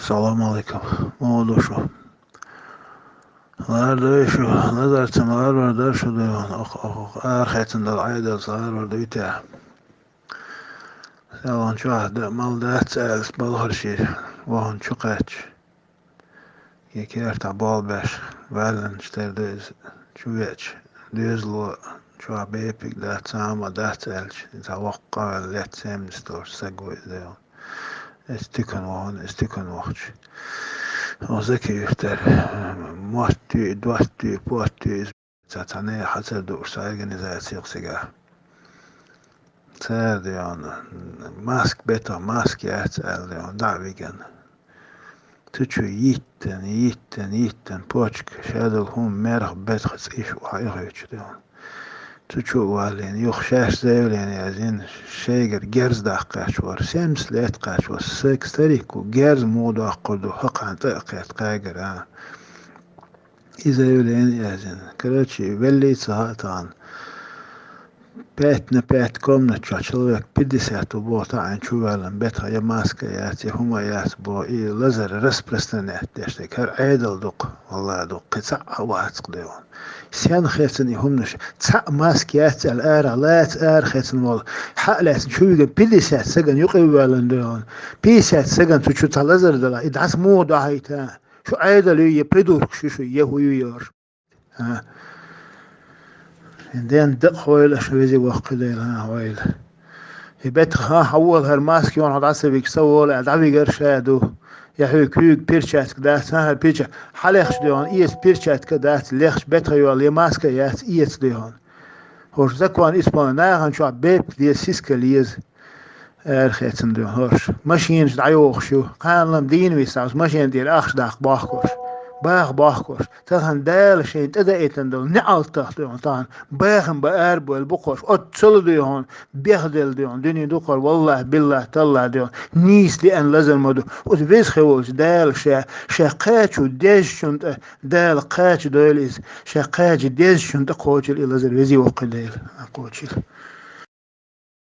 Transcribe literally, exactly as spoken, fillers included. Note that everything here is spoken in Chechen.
Салам алейкум. Муха ду шу? Лардой шу, лазарца ларвар дар шу дуй хьона, ох, ох, ох, арахецна долу Ӏедалца ларвар дуй те? Селхана чохь дан мал дац аьлла, балхара шира вахана чу кхаьчча. Я кертахь болх беш, ваьлланаш тера ду иза, чу веача, доьзало чохь бепиг дац, цхьа а ма дац аьлча, иза воккха къавелла летта семнаш долуш саг ву иза. Эцу туькана вахана, эцу туькана вахча. Оха Закиев тера, мотт туьй, дот туьй, пот туьй, иза ца цхьаьна хьацар дууш цхьа организацих цигахь. Цара, дехьа, маск бетахь, маск яц аьлла, дехьа, дӀа а вигина. Цу чу йиттина, йиттина, йиттина, почка, шадолу хӀума мерах бетахь цӀийш охьа а хьоьцуш, дехьа. Цу чу а валлийна, юха шаьш заявление язйина, шайгара герз даккха кхаьчна вара, семьдесят лет кхаьчна вара, саг, старик ву, герз муха доккхур ду, хӀокхарна тӀе а кхетта кхаьгара, а. И заявление язйина. Короче, веллий ца хаьа тахана. Пять на пять комнат чохь человек пятьдесят ву боху, таӀийна чу ваьллина, бетахь я маска яц, я хӀума яц боху, и лазар распространять деш дерг. ХӀара Ӏедал ду-кх, валлахӀи ду-кх, кхин цхьаъ а вац-кх, дехьа. Сенна хецна и хӀуманаш? Цхьаъ маска яц аьлла, арахь лаца арахецна волу, хьа а лаьцна чу вигина пятьдесят сагана юкъа а ваьллина, дехьа. Пятьдесят сагана цу чу цхьа лазар далахь, и дӀаса муха дохьийта? Шу Ӏедал ю, я придуркаш ю шу, я хӀу ю, я аша? А? Ден дакъа хьойла аша, везий воккхий Дела, а, хьойла. И бетахь, а, хьан вола хӀара маска йолу хьо дӀа ца вигча, ца вола аьлла, дӀавигар ша ду. Я хьоьга куьйга перчатка дац, а, хӀара перча-, хьан лехча, дехьа, эца перчатка дац, лехча бетахь йолу, я маска яц, эца, дехьа. ХӀорш закон исполнять, нахана чохь бепиг деза, сиска леза. Арахецна ду хӀорш. Машинаш дӀайохуш ю. Кхана-м дийна висахь, оцу машен тӀера ахча даккха бохкуш. Баха бохкуш. Тахана Дала шайна тӀедаийтина долу неӀалтах ду хьуна тахана. Бахам бан арабевлла бу-кх хӀорш. Оццул а ду хьуна, бехделла ду хьуна. Дуьне ду-кх хӀорш, валлахӀи, биллахӀи, таллахӀи ду хьуна. Нийса деана лазар ма ду. Оцу Веза хи волчу Дала ша, ша кхачо дезачунна тӀе, Дала кхачадойла иза. Ша кхачо дезачунна тӀе кхочийла и лазар, везий воккхий Дела. А, кхочийла.